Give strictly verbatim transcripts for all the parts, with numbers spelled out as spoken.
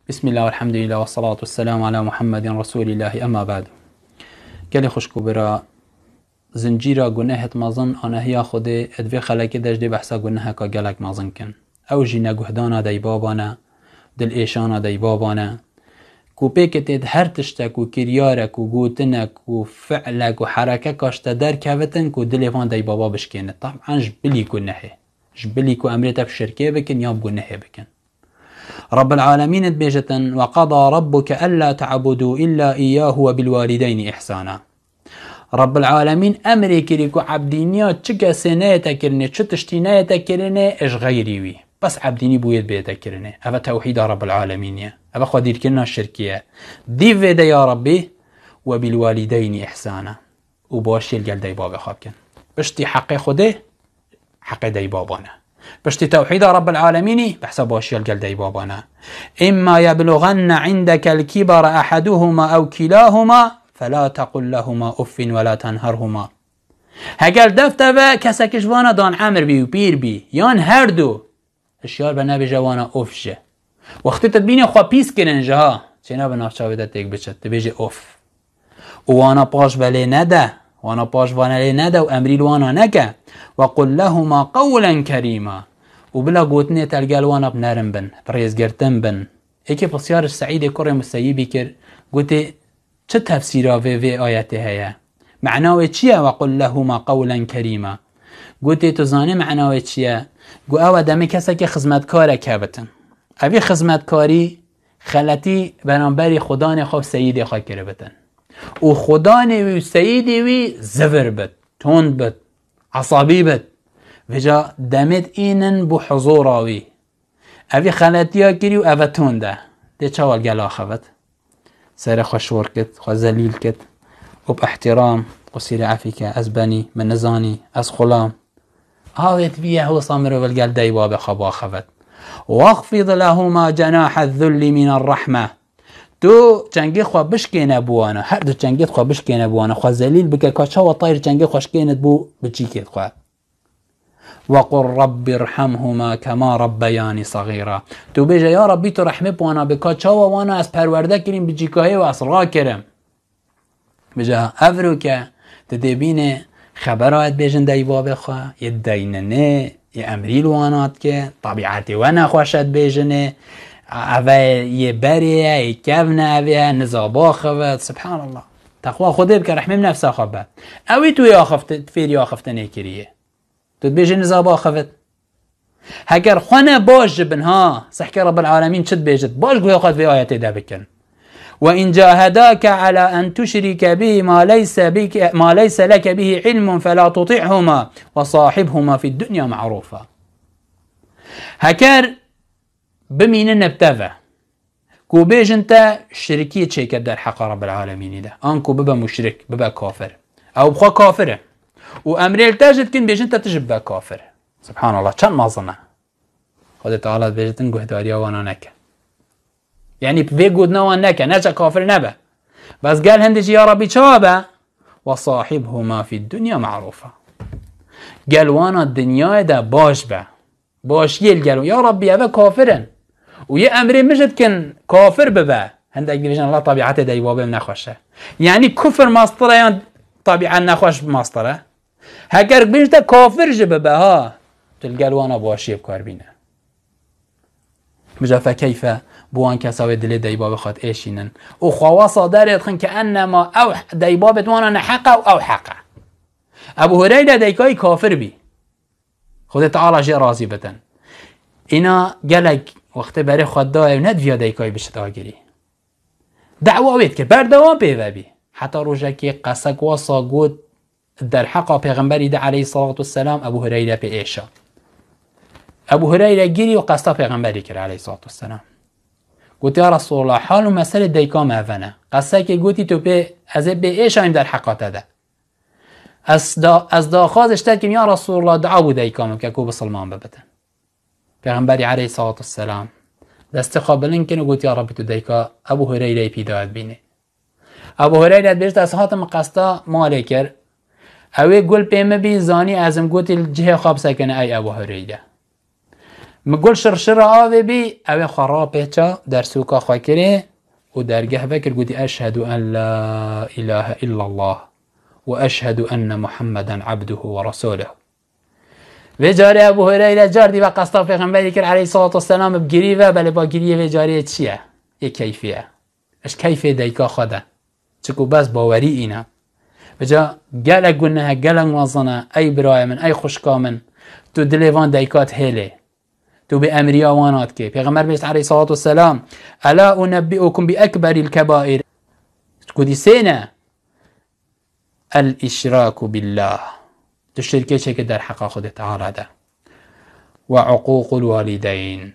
Bismillah, elhamdülillah, ve salatu ve selamu ala Muhammedin Resulillah, emma ba'd. Gelê xwişk û bira, zincîra gunehêt mezin a nehiya Xwedê, di vê xelekê de ji dê behsa guneheka gelek mezin kin. Ew jî neguhdana deybaban e, dilêşana deybaban e. Ku pêketê di her tiştek û kiryarek û gotinek û fi'lek û herekeka ji te derkevitin ku dilê van deybaba bişkêne. Tab'an ji bilî gunehê. Ji bilî ku emrê te bi şirkê bikin ya bi gunehê bikin. Rabbil Alemîn dibêjitin, "Ve qada rabbuke ella ta'budu illa iyyahu ve bil walideyni ihsana." Rabbil Alemîn emrê kirî ku ebdîniya çi kesê neyête kirinê, çi tiştî neyête kirinê, ji xeyrî wî. Bes ebdînî bûyê bête kirinê. Eve tewhîda Rabbil Alemîn ye. Eve xwedîrkirina şirkî ye. Dîv vê de ya Rabbî, "Ve bil walideyni ihsana." Û başiyê li gel deybabê xwe bikin. Piştî heqê Xwedê, heqê deybaban e. Piştî tewhîda Rabbil Alemînî, behsa başiya li gel deybaban e. "Imma yeblughanne indeke l-kibara ahaduhuma ew kilahuma, fela tequl lehuma uffin ve la tenherhuma." Heger dev te ve kesek ji vana dan emir bî û pîr bî, yan her du, hişyar be nebêje wana of ji. Wextê tu dibînî xwe pîs kirin ji ha, çênabe nav çavê te têk biçe, tu bêjî of. Û wana paş ve lê nede, wana paş vane lê nede û emrî li wana neke. "Ve qul lehuma qewlen kerîma." Û bila gotinê te li gel wana bi nerim bin, bi rêzgirtin bin. Êkê pisyar ji Seîdê kurê Museyîbî kir, gotê, "Çi tefsîra vê, vê ayetê heye? Mena wê çi ye, 'Ve qul lehuma qewlen kerîma'?" Gotê, "Tu zanî mena wê çi ye?" Got, "Ew e demê kesekê xizmetkarek hebitin. Evî xizmetkarî xeletî beramberî xudanê xwe û seyîdê xwe kiribitin. Û xudanê wî û seyîdê wî zivir bit, tond bit, esabî bit. Vêca demêt înin bû huzûra wî. Evî xeletiya kirî û eve tond e. Dê çawa li gel axivit?" Serê xwe şor kit, xwe zelîl kit. Û bi ihtiram, "Qusîre efîke, ez benî, min nizanî, ez xulam." Awêt viye hewsa mirov li gel dey babê xwe baxivit. "Wexfid lehuma cenahe zulli mine rehme." Tu çengê xwe bişkêne bi wana, her du çengê xwe bişkêne bi wana, xwe zelîl bike, ka çawa tayr çengê xwe şkênit bo biçîkêt xwe. "Ve qul Rabbi rhamhuma kema rabbeyani sagira." Tu bêje, "Ya Rabbî, tu rehmê bi wana bike, çawa wana ez perwerde kirîm bi cîkayê û ez rakirim." Bêje, evroke, tu dê bînê xebera dibêjin dey babê xwe, yê deyninê, yê emrî li wana dike, tabîetê we nexweş e dibêjinê, eve yê berê ye, yê kevn e, ev ê niza baxivit, subhanallah. Texwa Xwedê bike, rehmê bi nefsa xwe be. Ewî tu yê axifti-, fêrî axiftinê kiriye. Tu dibêjî niza baxivit. Heger xwe ne baş ji bin ha, sehke Rabbil Alemîn çi dibêjit? Baş guhê xwe di vê ayetê de bikin. "Ve in cahedake ala en tuşrike bihi ma leyse bike, ma leyse leke bihi ilmun fela tuti'huma ve sahibhuma fid dunya ma'rufa." Heger bimînin bi te ve. Ku bêjin te şirikî çêke derheqa Rabbil Alemînî de. An ku bibe muşrik, bibe kafir. Ew bi xwe kafir e. Û emrê li te jî dikin bêjin te tu jî bibe kafir. Subhanallah, çend mezin e. Xwedê Teala dibêjin guhdariya wana neke. Yanî bi vê gotina wan neke, neçe kafir nebe. Bes gel hindê jî ya Rabbî çawa be? "Ve sahibhuma fid dunya ma'rufa." Gel wana dinyayê de baş be. Başiyê li gel. Ya Rabbî, eve kafir in. Û yê emrê min jî dikin kafir bibe. Hindek dibêjin, "Allah, tabîetê dey babê min nexweş e." Yanî kufir mastir e yan tabîet nexweş mastir e? Heger bêjin te kafir jî bibe, ha, tu li gel wana başiyê bi kar bîne. Bêje, "Fekeyfe bi wan kesa wê dilê dey babê xwe diêşînin û xwe wesa derê dixin ke ennema ew dey babê wana ne heq e û ew heq e." Ebu Hureyre deykayî kafir bî. Xwedê Teala jê razî bitin. Îna gelek wextê berê xwe dayê û nediviya deykayî biçit agirî. Dawa wê dikir, berdewam pê ve bî. Heta rojekê qesek wesa got derheqa Pêxemberî de aleyhissalatu vesselam Ebu Hureyre pê êşa. Ebu Hureyre girî û qesta Pêxemberî kir aleyhissalatu vesselam. Got, "Ya Resulallah, hal û meselê deyka me eve ne." Qesekê gotî, "Tu pê, ez ê pê êşayim derheqa te de." Ez da-, ez daxwaz ji te dikim, ya Resulallah, dua bo deyka min bike ku bisilman bibitin. Pêxemberî aleyhissalatu vesselam destê xwe bilind kir û got, "Ya Rabbî, tu deyka Ebu Hureyreyê pî dayê dibînî." Ebu Hureyre dibêjit, "Ez hatim qesta malê kir. Ew ê gul pê min bî, zanî ez im, gotî, 'Li cihê xwe bisekine, ey Ebu Hureyre.'" Min got şirşira avê bî, ew ê xwe rapêça, dersûka xwe kirê û dergeh vekir, gotî, "Eşhedû en la îlahe illallah û eşhedû enne Muhammeden ebduhu ve resûluh." Vê carê Ebu Hureyre car dî ve qesta Pêxemberî kir, eleyhîsselatu wesselam, bi girî ve, belê ba giriyê vê carê çi ye? Yê keyfî ye. Ji keyfê dayika xwe de. Çiku bes bawerî îne. Vêca gelek guneh e, gelek mezin e, ey birayê min, ey xwişka min, tu dilê van dayika dihêlê. Tu bêemriya wan dikê. Pêxember bêjt, eleyhîsselatu wesselam, "Ela unebbiukum bi ekberil kebair." Ku dî sê ne? El işraku billah. Tu şirkê çêkî derheqa Xwedê Teala de. Ve uqûqul walideyn.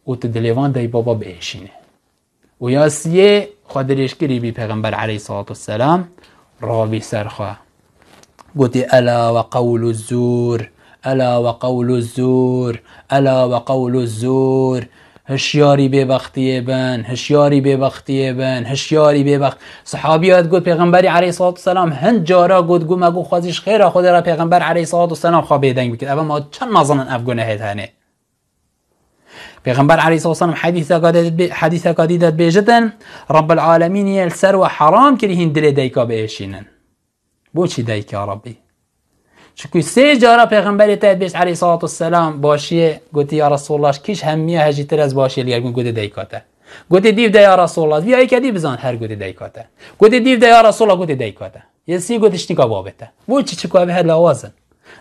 Û tu dilê van dey baba biêşînî. Û ya siyê xwe dirêjkirî bî Pêxember eleyhîsselatu wesselam, rabî ser xwe. Gotî, "Ela ve qewlu zûr, ela ve qewlu zûr, ela ve qewlu zûr." Hişyarî bêbextiyê bin, hişyarî bêbextiyê bin, hişyarî bêbext-, Sahabiya digot, Pêxemberî eleyhîsselatu wesselam hin cara got, got, "Me got, xwezî ji xêra Xwedê re Pêxember eleyhîsselatu wesselam xwe bêdeng bikit." Ev ma çend mezin in ev gunehê tenê. Pêxember eleyhîsselatu wesselam hedîseka dî, hedîseka dî de dibêjitin, Rabbil Alemînî yê li ser we heram kirî hîn dilê dayika biêşînin. Bo çi dayika Rabbî? Çiku sê cara Pêxemberê te dibêjt eleyhîsselatu wesselam, başiyê gotî, "Ya Resulallah, kîş hemiya hejîtir ez başiyê li gel bûm?" Gotê, "Dayika te." Gotê, "Dîv de ya Resulallah." Vî yekê dî bizan her gotê, "Dayika te." Gotê, "Dîv de ya Resulallah." Gotê, "Dayika te." Yê sî gotî, "Ştîka babê te." Bo çi? Çiku ev her lawaz in.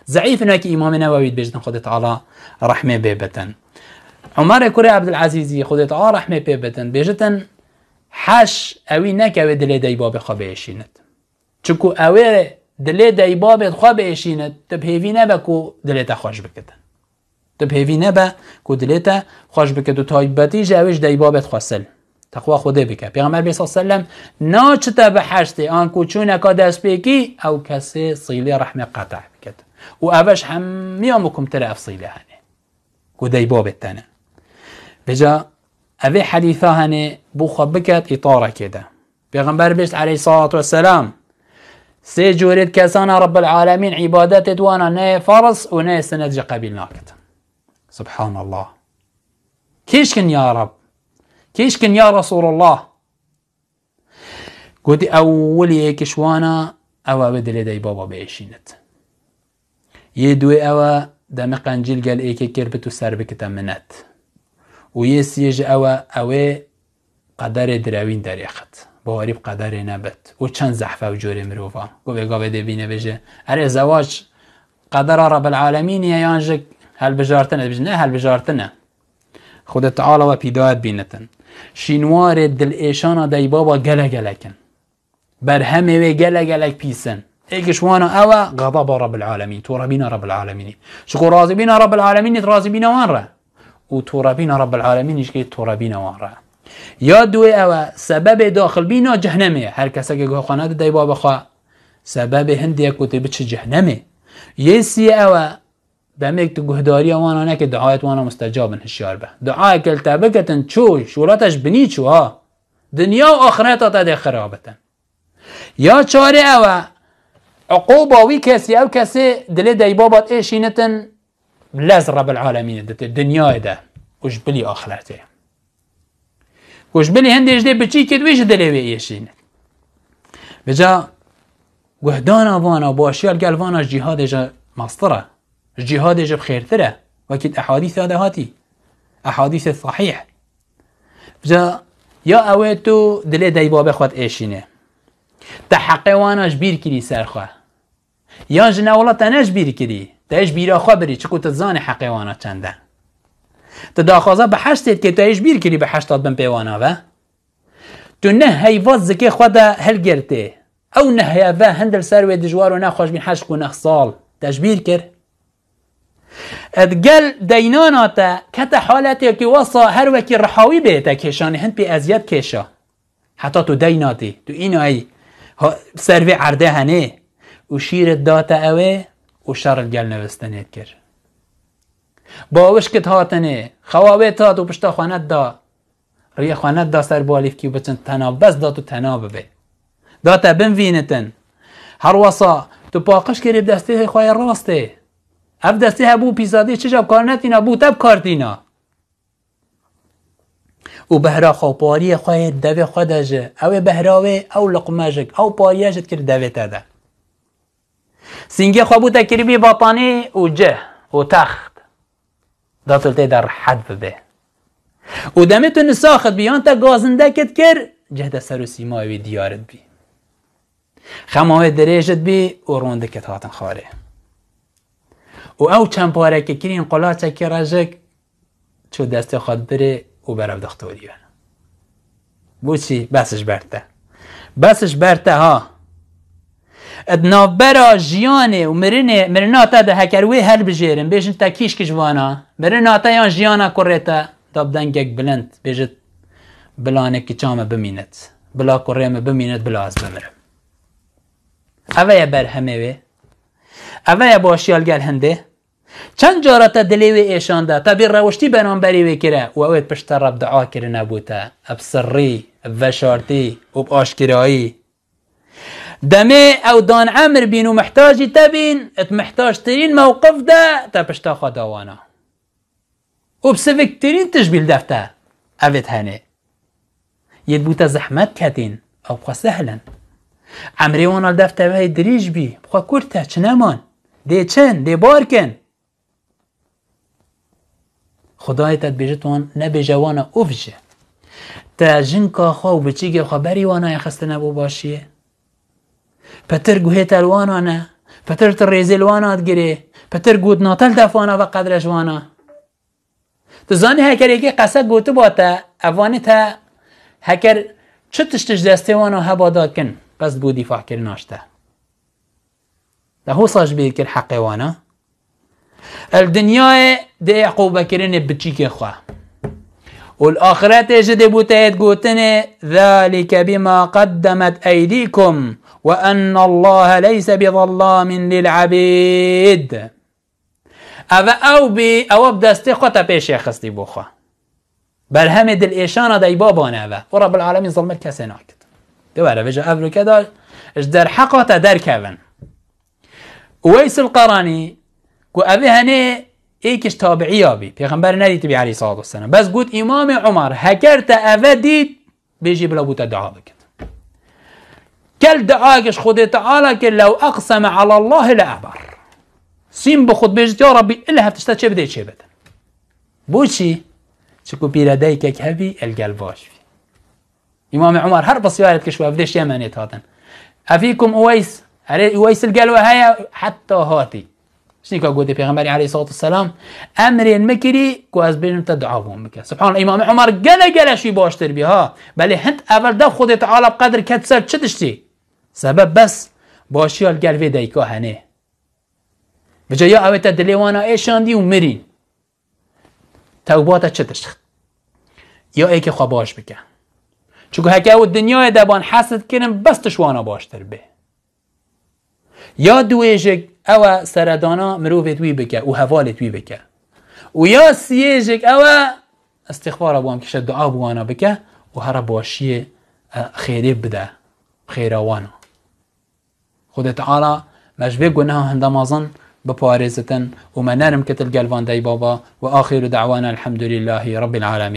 Zeîf in, wekî Îmamê Newewî dibêjitin, Xwedê Teala rehmê pê bitin. Umerê kurê Ebdulezîzî, Xwedê Teala rehmê pê bitin, bêjitin, "Heş ewî neke wê dilê dey babê xwe biêşînit." Çiku ew ê dilê dey babê xwe biêşînit, tu bi hêvî nebe ku dilê te xweş bikitin. Tu bi hêvî nebe ku dilê te xweş bikit û taybetî ji ew ê ji dey babê xwe sil. Teqwa Xwedê bike. Pêxember bê sallallahu aleyhi ve sellem, "Na çi te bi heştê, an ku çûneka destpêkî, ew kesê sîlê rehmê qeteh bikit." Û ev ji hemiya mukumtir e ev sîlê hene. Ku dey babê te ne. Vêca evê hedîsa hene bo xwe biket îtarekê de. Pêxember bêjt, eleyhîsselatu wesselam, sê cûrê kesana Rabbil Alemîn îbadetê di wana ne yê ferz û ne yê sinet jî qebîl naket. Subhanallah. Kîşkin ya Rab. Kîşkin ya Resulullah. Gotî, ewilî yêkiş wana, ew e wê dilê dey baba biêşînit. Yê duê ew e, demê qencîl gel êkê kir bit û ser bikite minet. Û yê siyê ji ew e, ew ê qederê direwîn derêxit. Bawerî bi qederê nebit. Û çend zehf e ew cûrê mirovan. Ku vê gavê dê bîne bêje, "Erê zewac qedera Rebbil Alemînî ye yan jî helbijartin e?" Dibêje, "Ne, helbijartin e." Xwedê Teala we pîdayet bînitin. Şînwarê dilêşana dey baba gele gelek in. Berhemê wê gele gelek pîs in. Êk ji wana ew e, xedeba Rebbil Alemîn, torebîna Rebbil Alemînî. Ji ku razîbîna Rebbil Alemînî, razîbîna wan re. Û torebîna Rebbil Alemînî ji ku torebîna wan re. Ya duê ew e, sebebê daxilbîna cehnemê ye. Her kesekê guh xwe nede dey babê xwe, sebebê hindê ye ku tê biçe cehnemê. Yê siyê ew e, demêk tu guhdariya wana neke, duayet wana mustecab in, hişyar be. Duayeke li te biketin çû, şûlata ji binî çû ha. Dinya û axireta te dê xirab bitin. Ya çarê ew e, uqûba wî kesî, ew kesê dilê dey baba diêşînitin, lez Rebbil Alemînê dite dinyayê de û ji bilî axretê. Ku ji bilî hindê ji dê biçîkê di wî ji dilê wê êşîne. Vêca guhdana vana, başiya li gel vana ji cîhadê ji mastir e. Ji cîhadê ji bi xêrtir e. Wekî di ehadîsa de hatî. Ehadîsê sahîh. Vêca ya ew ê tu dilê dey babê xwe diêşîne. Te heqê wana ji bîr kirî ser xwe. Yan ji ne wela te ne ji bîr kirî, te ji bîra xwe birî, çiku tu zanî heqê wana çend e. Tu daxwaza biheştê dikê, tu yê ji bîr kirî bihişta di bin pê wana ve. Tu neh heyva zikê xwe de hilgirtê. Ew neh heyve hin di li ser wê dijwar û nexweş bîn heşt ku neh sal. Te ji bîr kir. Di gel deynana te kete haletê ku wesa her wekî rihawî bê te kêşanê, hin pê eziyet kêşa. Heta tu dey natî, tu înayî ha-, ser vê erdê henê û şîret date ew ê û şer li gel nevistinê dikir. Bawişkit hatinê, xewa wê tat û pişta xwe neda, riyê xwe neda ser balîfkî û biçin tena, bes da tu tena bibê. Da te binvînitin. Her wesa tu paqij kirî bi destê xwe yê rastê. Ev destê hebû pîsadî çi jab kar netîna, bû te bi kar tîna. Û behra xwe û pariyê xwe yê devê xwe de ji, ew ê behra wê, ew luqme jik, ew pariye ji dikir devê te de. Sîngê xwe bûte kiribî batanî û cih û text. Da tu li tê de rehet bibe. Û demê tu nisaxit bî, yan te gazindekit kir, cih de ser û sîmayê wî diyarit bî. Xema wê dirêjit bî û rondikit hatin xwarê. Û ew çend pareke kirîn qulaçekî rejik çû destê xwe birê û berev dixtorî we. Boçî? Bes ji ber te. Bes ji ber te ha. Di navbera jiyanê û mirinê, mirina te de heker wê helbijêrin, bêjin te kîşk ji vana, mirina te yan jiyana kurê te, da bi dengek bilind, bêjit, bila nê kiça me bimînit, bila kurê me bimînit, bila ez bimirim. Eve ye berhemê wê. Eve ye başiya li gel hindê. Çend cara te dilê wê êşanda, te bî rewiştî beramberî wê kire û ew ê pişt te re bi dua kirine bo te, bi sirrî, bi veşartî û bi aşkirayî. Demê ew dan emir bîn û mihtacî te bîn, di mihtaçtirîn mewqif de te pişta xwe da wana. Û bi siviktirîn tişt bî li def te, ev ê henê. Yê di bo te zehmet ketîn, ew bi xwe sehl in. Emrê wan li def te wê dirîj bî, bi xwe kurt e, çi neman. Dê çin, dê bar kin. Xwedayê te dibêjit wan, nebêje wana ûf jî. Te jinka xwe û biçîkê xwe berî wana ye xistine bo başiyê. Pitir guhê te li wana ne, pitir tu rêzê li wana digirê, pitir gotina te li def wana veqedre ji wana. Tu zanî heker yekê qese gotiba te, ev wanê te heker çi tişt ji destê wana heba da kin, bes bo dîfakirina ji te. Te hosa ji bîr kir heqê wana. Li dinyayê dê eqûbekirinê biçîkê xwe. Û li axretê jî dê bo te yê gotinê, "Zalike bima qeddemet eydîkum ve ennallahe leyse bi zallamin lil abîd." Ev ew bî, ew bi destê xwe te pêşê xistî bo xwe. Berhemê dil êşana dey baban ev e. Û Rabbil Alemîn zilmir kesê nakit. De were vêca ev rûke da ji derheqa te derkevin. Uweys el-Qaranî ku ev ê henê êk ji tabi'iya bî. Pêxember nedîtibî aleyhissalatu vesselam. Bes got Îmamê Umar, heker te eve dît, bêjî bila bo te dua bikin. Kel duayek ji Xwedê Teala kir, "Lew aqseme alallahi le ebar." Sîm bi xwe bêjit, "Ya Rabbî, ille hev tişta çê bidê çê bidin." Boçî? Çiku pîre daykek hebî, el gel baş bî. Îmamê Umar her pisyarê dikir, ji wevdê ji Yemenê hatin. "Efîkum Uweys, erê Uweys li gel we heye?" Heta hatî. Ştîka gotê Pêxemberî aleyhissalatu vesselam, "Emrên min kirî ku ez bêjim te dua bo min bike." Subhanallah, Îmamê Umar gele gele şî baştir bî ha. Belê hind evel de Xwedê Teala bi qedir ket ser çi tiştî? Sebeb bes başiya li gel vê dayika henê. Vêca ya ew ê te dilê wana êşandî û mirî. Tewba te çi tişt? Ya êkê xwe baş bike. Çunku heke ew dinyayê de ban hesid kirin, bes tu ji wana baştir bê. Ya duwêjik ew e seredana mirovê wî bike û hevalê wî bike. Û ya siyêjik ew e îstixfara wan kişe, dua bi wana bike û here başiyê, e, xêrê bide, xêra wana. Xwedê Teala me ji vê guneha hinde mezin biparêzitin û me nerm kitin gel van dey baba. Ve axiru da'wana elhamdulillahî rabbil alemîn.